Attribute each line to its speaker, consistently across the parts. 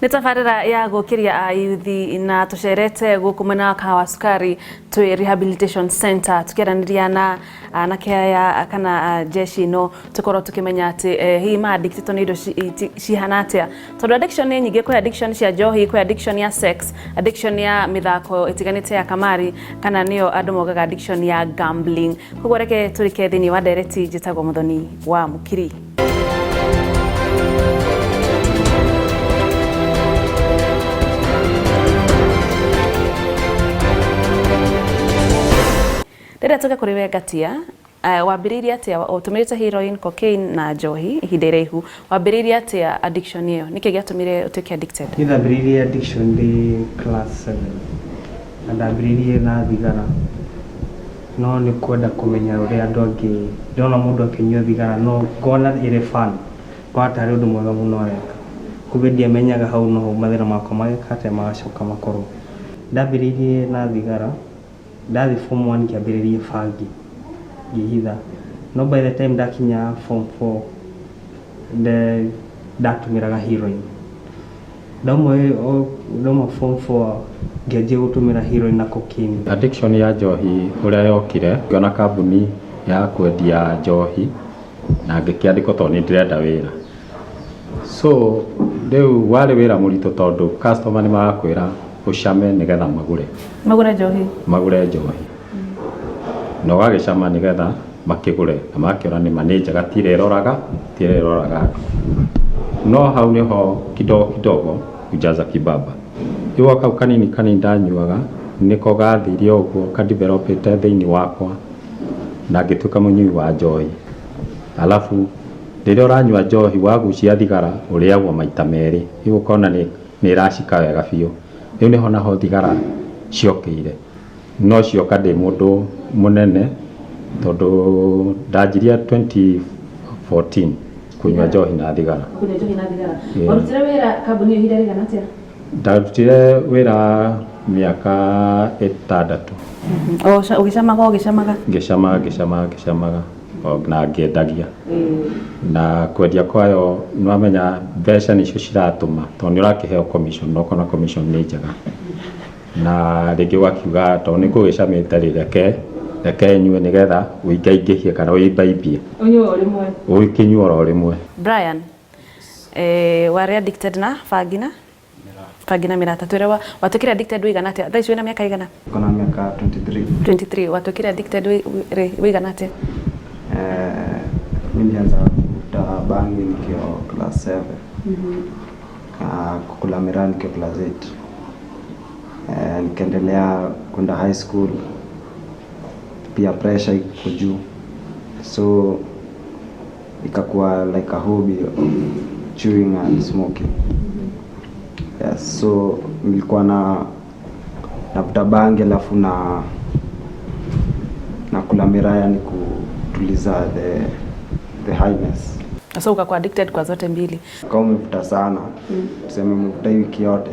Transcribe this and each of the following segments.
Speaker 1: Nĩ tabarĩra ya gũkĩria ayuthi na tũcerete gũkũ mwena wa Kahawa Sukari twĩ Rehabilitation Center tũkĩaranĩria na anake aya kana jeshi ĩno tũkorwo tũkĩmenya atĩ hihi ma addicted nĩ indo cihana atĩa, tondũ addiction nĩ nyingĩ. Kwĩ addiction cia njohi, kwĩ addiction ya sex, addiction ya mĩthako ĩtiganĩte ya kamari, kana nĩyo andũ maugaga addiction ya gambling. Koguo reke tũrike thĩinĩ wa ndereti. Njĩtagwo Mũthoni wa Mũkiri. Rĩrĩa tũke kũrĩ we Ngatia, wambĩrĩirie atĩa? Ũtũmĩrĩte heroin, cocaine na njohi ihinda iraihu. Wambĩrĩirie atĩa addiction ĩyo? Nĩkĩ gĩatũmire ũtuĩke addicted?
Speaker 2: Niĩ ndambĩrĩirie addiction ndĩ class 7 na ndambĩrĩirie na thigara, no nĩ kwenda kũmenya ũrĩa andũ angĩ. Ndĩrona mũndũ akĩnyua thigara no ngona ĩrĩ fun, ngona tarĩ ũndũ mwega mũno areka, kumbe ndiamenyaga hau noho mathĩna makwa mageka atĩa, magacoka makorwo. Ndambĩrĩirie na thigara, ndathiĩ form 1 ngĩambĩrĩria bangi ngĩhitha, no by the time ndakinya form 4 ndatũmĩraga heroin. Ndauma form 4 ngĩanjia gũtũmĩra heroin na cocaine.
Speaker 3: Addiction ya njohi ũrĩa yokire, ngĩona kambuni ya kwendia njohi na ngĩkĩandĩkwo tondũ nĩ ndĩrenda wĩra. So rĩu warĩ wĩra mũritũ tondũ customer nĩ marakwĩra ũcame nĩgetha magũre.
Speaker 1: Magũre njohi.
Speaker 3: Magũre njohi, na ũgagĩcama nĩgetha makĩgũre, na makĩona nĩma nĩ njega, ti ĩrĩa ĩroraga, ti ĩrĩa ĩroraga andũ. No hau nĩho kidogo kidogo kujaza kibaba. Rĩu o kau kanini kanini ndanyuaga nĩko gathire ũguo kadevelopĩte thĩinĩ wakwa na ngĩtuĩka mũnyui wa njohi. Alafu rĩrĩa ũranyua njohi wagucia thigara ũrĩagwo maita merĩ, rĩu ũkona nĩ ĩracika wega biũ. Rĩu nĩho naho thigara ciokĩire, no cioka ndĩ mũndũ mũnene tondũ ndanjirie 2014 kũnyua njohi na thigara.
Speaker 1: Kũnyua njohi na thigara.
Speaker 3: Yeah.
Speaker 1: Warutire wĩra kambuni ĩyo ihinda rĩigana atĩa?
Speaker 3: Ndarutire wĩra mĩaka 6.
Speaker 1: O ũgĩcamaga, ũgĩcamaga.
Speaker 3: Ngĩcamaga, ngĩcamaga, ngĩcamaga na ngĩendagia, na kwendia kwayo nĩwamenya mbeca nĩcio ciratũma, tondũ nĩ ũrakĩheo commission na ũkona commission nĩ njega, na rĩngĩ ũgakiuga tondũ nĩ ngũgĩcamĩte rĩ, reke nyue nĩgetha ũingaingĩhie kana ũimbaimbie.
Speaker 1: Ũnyue o rĩmwe.
Speaker 3: Ũkĩnyue oro rĩmwe.
Speaker 1: Brian, warĩ addicted na bangi na bangi na mĩrata. Twĩre watuĩkire addicted wĩigana atĩa? Thaa ici wĩna mĩaka igana?
Speaker 4: Niko na miaka 23.
Speaker 1: 23. Watuĩkire addicted rĩ, wĩigana atĩa?
Speaker 4: Mi nilianza kuvuta bangi nikiwa class 7. Na kukula miraa nikiwa class 8. Nikaendelea kwenda high school. Pia pressure iko juu. So ikakuwa like a hobby of chewing and smoking. Yes, so nilikuwa na navuta bangi alafu na nakula miraa, yani kutuliza the highness.
Speaker 1: So ukakuwa addicted kwa zote mbili.
Speaker 4: Kama umevuta sana, tuseme umevuta hii wiki yote,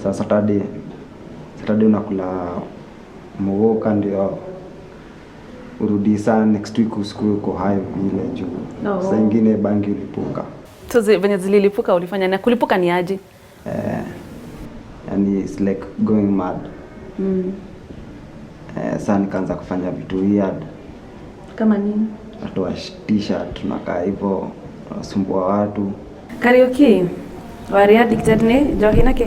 Speaker 4: sasa Saturday unakula mugoka ndio urudi sana next week usiku uko high vile juu.
Speaker 1: No.
Speaker 4: Saa ingine bangi ulipuka.
Speaker 1: So venye zililipuka ulifanya, na kulipuka ni aje?
Speaker 4: Yani it's like going mad. Saa nikaanza kufanya vitu weird.
Speaker 1: Kama nini?
Speaker 4: Natoa t-shirt, tunakaa hivyo, nasumbua watu.
Speaker 1: Kariuki, warĩ addicted nĩ njohi na kĩ?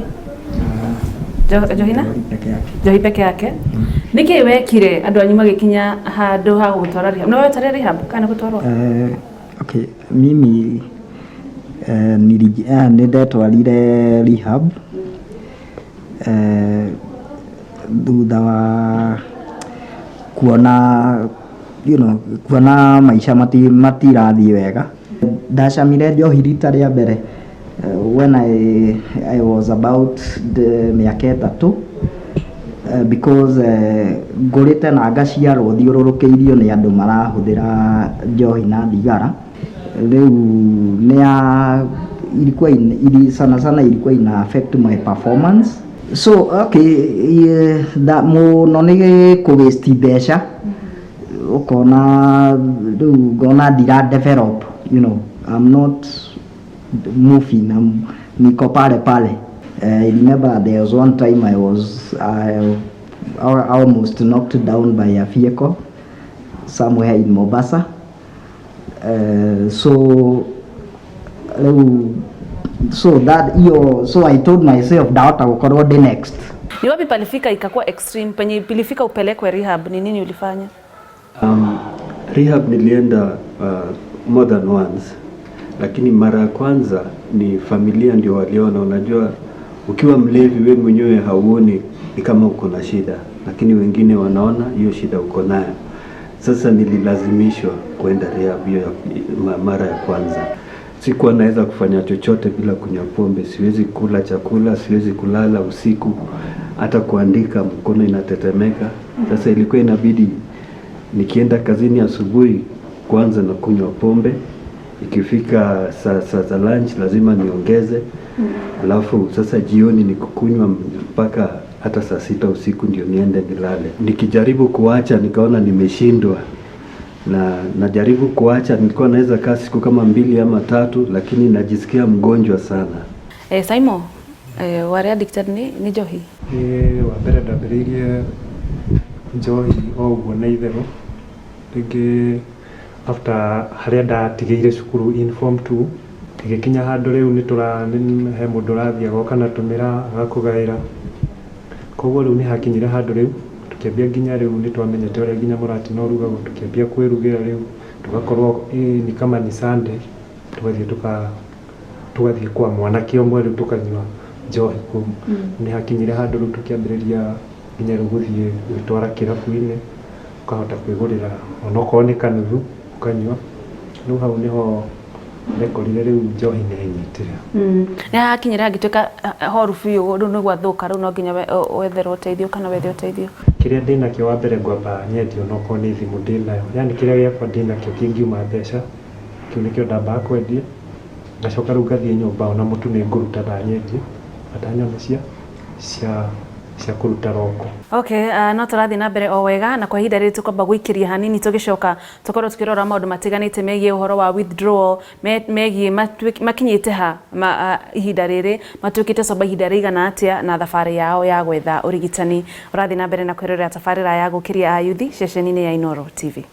Speaker 1: Njohi na?
Speaker 5: Peke yake.
Speaker 1: Njohi peke yake. Nĩkĩ wekire andũ anyu magĩkinya handũ ha gũgũtwara rehab? No wetware rehab kana gũtwarwo?
Speaker 5: Okay, mimi nĩ ndetwarire rehab thutha wa kuona kuona maica matirathiĩ wega. Ndacamire njohi rita rĩa mbere when I was about the mĩaka 3, because ngũrĩte na ngaciarwo thiũrũrũkĩirio nĩ andũ marahũthĩra njohi na thigara. Rĩu nĩ ya ilikuwa sana sana ilikuwa ina affect my performance. So okay, mũno nĩ kũ waste mbeca, ũkona rĩu ngona ndira develop, I'm not moving, I'm niko pale pale. I remember there was one time I was almost knocked down by a vehicle somewhere in Mombasa. So rĩu so that iyo, so I told myself ndahota gũkorwo ndĩ next.
Speaker 1: Ni wapi palifika ikakuwa extreme, penye pilifika upelekwe rehab, ni nini ulifanya?
Speaker 6: Rehab nilienda more than once, lakini mara ya kwanza ni familia ndio waliona. Unajua, ukiwa mlevi we mwenyewe hauoni ni kama uko na shida, lakini wengine wanaona hiyo shida uko nayo. Sasa nililazimishwa kwenda rehab hiyo mara ya kwanza. Sikuwa naweza kufanya chochote bila kunywa pombe, siwezi kula chakula, siwezi kulala usiku, hata kuandika mkono inatetemeka. Sasa ilikuwa inabidi nikienda kazini asubuhi kwanza na kunywa pombe, ikifika saa za lunch lazima niongeze, alafu sasa jioni ni kukunywa mpaka hata saa 6 usiku ndio niende nilale. Nikijaribu kuacha nikaona nimeshindwa na najaribu kuacha, nilikuwa naweza kaa siku kama 2 ama 3, lakini najisikia mgonjwa sana.
Speaker 1: Simon, warĩ addicted nĩ njohi?
Speaker 7: Ĩĩ, wa mbere ndambĩrĩirie njohi o ũguo na itherũ rĩngĩ after harĩa ndatigĩire cukuru in form 2, ĩgĩkinya handũ rĩu nĩ tũra he mũndũ ũrathiĩ agoka na tũmĩra agakũgaĩra, koguo rĩu nĩ hakinyire handũ rĩu tũkĩambia nginya rĩu nĩ twamenyete ũrĩa nginya mũratina ũrugagwo, tũkĩambia kwĩrugĩra rĩu tũgakorwo ni kama ni Sunday tũgathiĩ tũgathiĩ kwa mwanake ũmwe rĩu tũkanyua njohi kũu. Nĩ hakinyire handũ rĩu tũkĩambĩrĩria nginya rĩu gũthiĩ gwĩtwara kĩrabu-inĩ, ũkahota kwĩgũrĩra onokorwo nĩ kanuthu ũkanyua. Rĩu hau nĩho ndekorire rĩu njohi nĩ ĩnyitire.
Speaker 1: Nĩ hakinyire hangĩtuĩka horu biũ, rĩu nĩ gwathũka, rĩu no nginya wetherwo ũteithio kana wethe ũteithio?
Speaker 7: Kĩrĩa ndĩnakĩo wa mbere ngwamba nyendie onokorwo nĩ thimũ ndĩnayo, yani kĩrĩa gĩakwa ndĩnakĩo kĩngiuma mbeca, kĩu nĩkĩo ndambaga kwendia, ngacoka rĩu ngathiĩ nyũmba ona mũtu nĩ ngũruta ndanyendie bata nyone cia kũruta roko.
Speaker 1: Okay, no tũrathiĩ na mbere o wega na kwa ihinda rĩrĩ tũkwamba gũikĩria hanini, tũgĩcoka tũkorwo tũkĩrora maũndũ matiganĩte megiĩ ũhoro wa withdrawal, megiĩ makinyĩte ha ihinda rĩrĩ, matuĩkĩte sober ihinda rĩigana atĩa, na thabarĩ yao ya gwetha ũrigitani. Ũrathiĩ na mbere na kwĩrorera tabarĩra ya Gũkĩria Ayuthi ceceni-inĩ ya Inooro TV.